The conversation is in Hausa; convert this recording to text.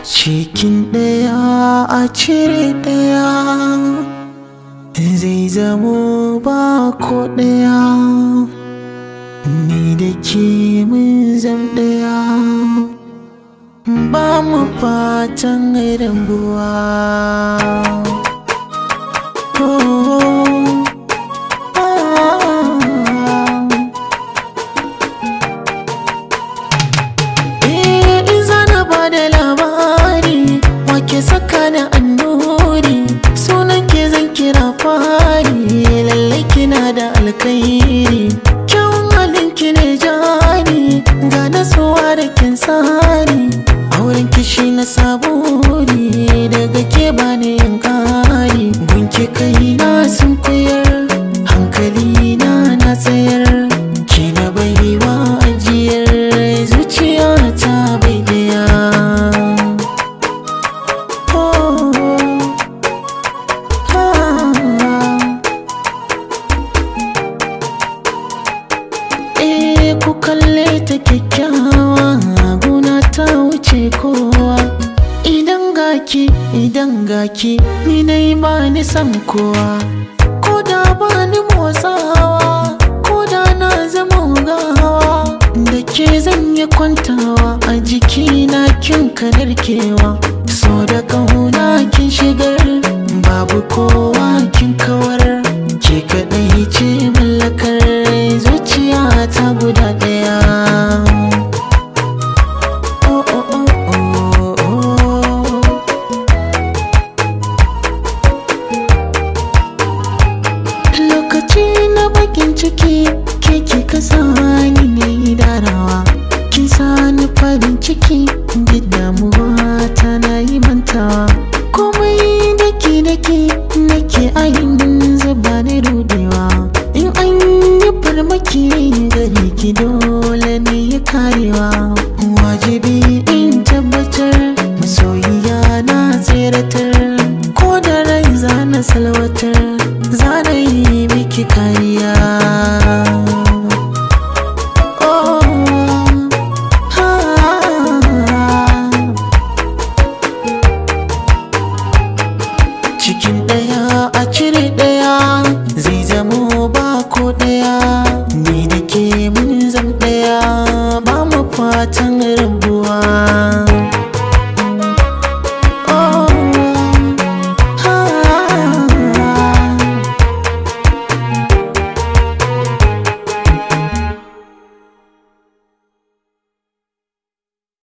Cikin ɗaya a cire ɗaya zai zamo ba ko ɗaya. Ni da ke mun zam ɗaya, ba mu fatan rabuwa. Oh, ah. Eh, in zana ba da labari, wake saka da annuri, sunan ke zan kira fari, lallai kina da alkhairi. Kyawun halin ki ne jari, ga nasuwa da kin sari, auren kishi na saburi, daga ke bani yin kari. Gunki kai na sun koyar, hankali na na tsayar, ki na baiwa ajiyar zuciya ta bai daya. Oh, ah. Eh, ku kalle ta kyakkyawa, gona ta wuce kowa. Idan gaki, idan gaki, ni dai ba ni san kowa. Ko da ba ni motsawa, ko da na zama gawa, da ke zan yi kwantawa a jikina kin kanarkewa. So da kauna kin shigar, babu kowa kin kawar, ke kaɗai ce mallakar zuciya ta guda ɗaya. Oh, oh, oh, oh, oh. Lokaci na bakin ciki, ke kika sani ne darawa, kin sani farin ciki, duk damuwa ta na yi mantawa. Komai daki daki nake ayin zuba ni rudewa, in an yi farmaki gare ki dole ne ya karewa. Wajibi in tabbatar masoyiya na tseratar, ko da rai zana salwatar, zana yi miki kariya. Oh, ah. Cikin ɗaya a cire ɗaya zai zamo ba ko ɗaya, ni da ke mun zam ɗaya, ba mu fatan